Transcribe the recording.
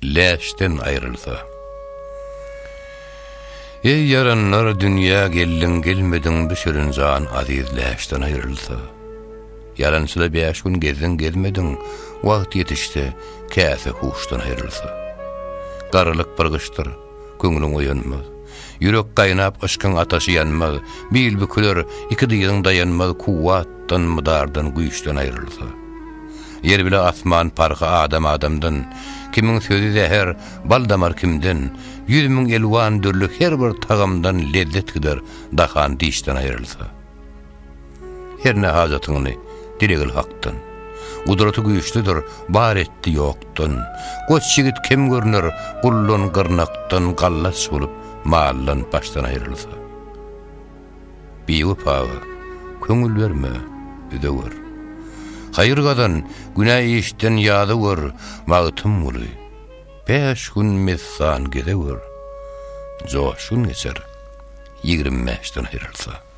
Läşden aýrylsa. Eý ýaranlar dünýä geldiň gelmediň bu şirin jan aziz läşden aýrylsa. Ýalançyda bäş gün gezdiň gezmediň wagt ýetişse käse huşdan aýrylsa. Garrylyk bir gyşdyr, köňlüň oýanmaz. Ýürek gaýnap yşkyň ataşy ýanmaz, bil büküler, iki dyzyň daýanmaz kuwwatdan, mydardan, güýçden aýrylsa. Ýer bile asman parhy adam adamdan, Kimiň sözi zäher, bal damar kimden, 100.000 elwan dürli her bir tagamdan lezzet gider, dahan dişden aýrylsa. Her ne hajatyňny dilegil Hakdan. Gudraty güýçlüdir, bar etdi ýokdan. Goç ýigit kem görner, guldan, gyrnakdan, gallaç bolup, maldan, başdan aýrylsa. Biwepaga köňül berme, üze gör. Haýyr gazan, günä işden ýaza gör, Magtymguly, bäş gün messan geze gör. Joşgun geçer, ýigrim bäşden aýrylsa.